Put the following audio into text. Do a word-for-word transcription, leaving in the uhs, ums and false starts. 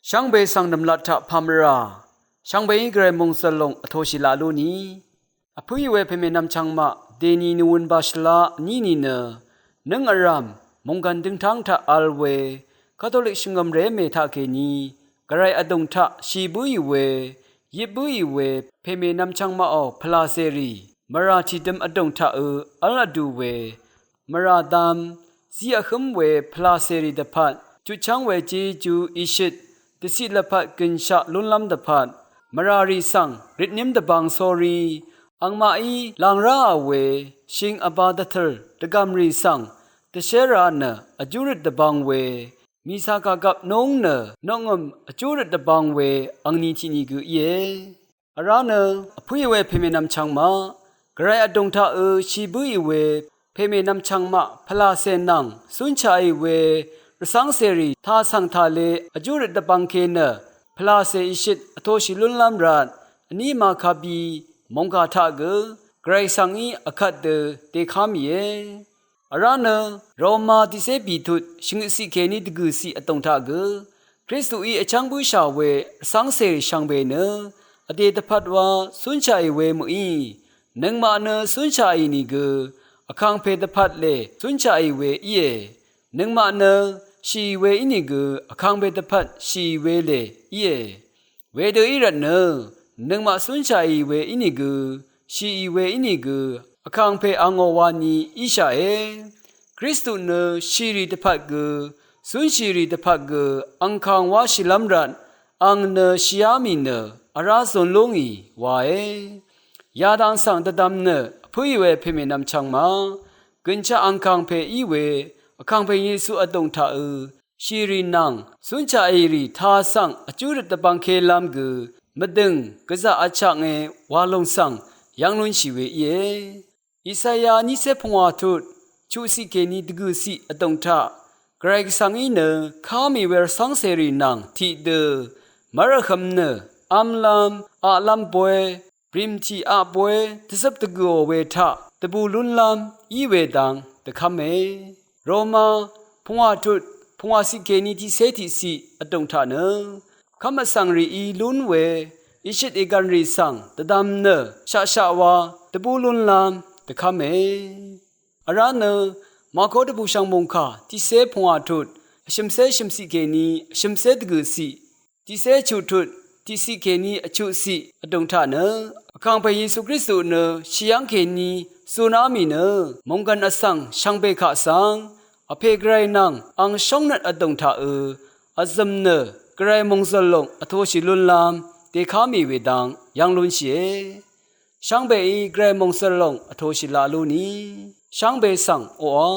Shvngbe svng nv̀mlat taq pàmvrà, shvngbeí gvray mòngzø̀l lòng vtoshì laq lú ni. Vpǿì we pèmè nvmchvng maq dèni nvwūn bashvlá vní nìnø, nǿng vrv̀m mònggv̀n døngtáng taq vl we, Katolik shvngø̀mré mè taqkèní, gvray vdùng taq shì bǿì we, yip bǿì we, pèmè nvmchvng maqò pvlàcèrì, mvrà tìdøm vdùng taqø̄ v́l vdu we, mvrà dam, zí vhǿm we pvlàcèrì dvpvt, jutchv́ng we jejú ìshøt, dvciq lvpat gø̀nshaq lúnlv́m dvpvt, mvràrì svng rìtnìm dvbvng sórí, angmaqí làng ráà we, shing vba dvtø̀r dvgv̀mrì svng, dvshérā nø vjúrøt dvbvng we, mìcà kàgvp núng nø noqngø̀m vjúrøt dvbvng we, angni tiqni gø íe. Vrá nø, vpǿì we pèmè nvmchvng maq, gvray vdùng taqø̄ shì bǿì we, pèmè nvmchvng maq pvlàcè nvng, cúnshaqì we, rvcv́ngcèrì, taq svng taq le, vjúrøt dvbvng ke nø, pvlàcè ìshøt vtoshì lúnlv́m rvt, vní màkabí, mònggà taq gø, gvray svng í vkvt dø, dèká mìe. Vrá nø, Roma tiqcé bìtut, shvngøtciq kèní dvgø̀ciq vdùng taq gø, Kristuí vchv́ng bǿshà we, rvcv́ngcèrì shvngbe nø, vdè dvpvt wa, cúnshaqì we mø̀í, nøngmaq nø cúnshaqì nìgø, vkàngpè dvpvt lè, cúnshaqì we íe, nøngmaq nø, shìì we ínìgø, vkàngpè dvpvt, shìì we lè, íe. Wedø í rvtnø, nøngmaq cúnshaqì we ínìgø, shìì we ínìgø, vkàngpè angò wani íshàe. Kristu nø shìrì dvpvt gø, cúnshìrì dvpvt gø, angkàng wáshìlv́m rvt, ang nø shìá mì nø, vrá zun lúngì, wae. Yadang svng dvdvm nø, vpǿì we pèmè nvmchvng maq, gø̀nshaq angkàngpè í we, vkàngpè Yesu vdùng taqø̄, shìrì nvng, cúnshaqì rì taq svng vjúrøt dvbvng kelv́m gø, mvdø̀ng, gvzà vchaknge, wa lùng svng, yv́ng lúnshì we íe. Isaya niqcé pungwà tut, chuqciq kèní dvgø̀ciq vdùng taq, gvray gvsvng í nø, ká mì we rvcv́ngcèrì nvng, tiqdø, mv́r vhø̄m nø, v́mlv́m, aqlv́m boy, brìmtì aqboy dvzøp dvgø̀ò we taq dvbù lúnlv́m í we dang dvkv́me. Roma pungwà tut pungwàciq kèní tiqcé tiqciq vdùng taq nø kv́m vsvng rìí lún we ìshøt ìgv̀nrì svng dvdvm nø shaqshaq wa dvbù lúnlv́m dvkv́me. Vrá nø Màko dvbùshv̀ng mòngkà tiqcé pungwà tut vshø̀mcé shø̀mciq kèní vshø̀mcé dvgø̀ciq tiqcé chuq tut tiqciq kèní vchuqciq vdùng taq nø, vkàngpè Yesu Kristu nø shì yv́ng kèní zuná mì nø, mònggv̀n vsvng shvngbe kaq svng, vpè gvray nvng ang shóngnøt vdùng taqø̄, vzø̀m nø gvray mòngzø̀l lòng vtoshì lúnlv́m dèká mì we dang yv́ng lúnshìe. Shvngbeí gvray mòngzø̀l lòng vtoshì laq lú ni, shvngbe svng oqà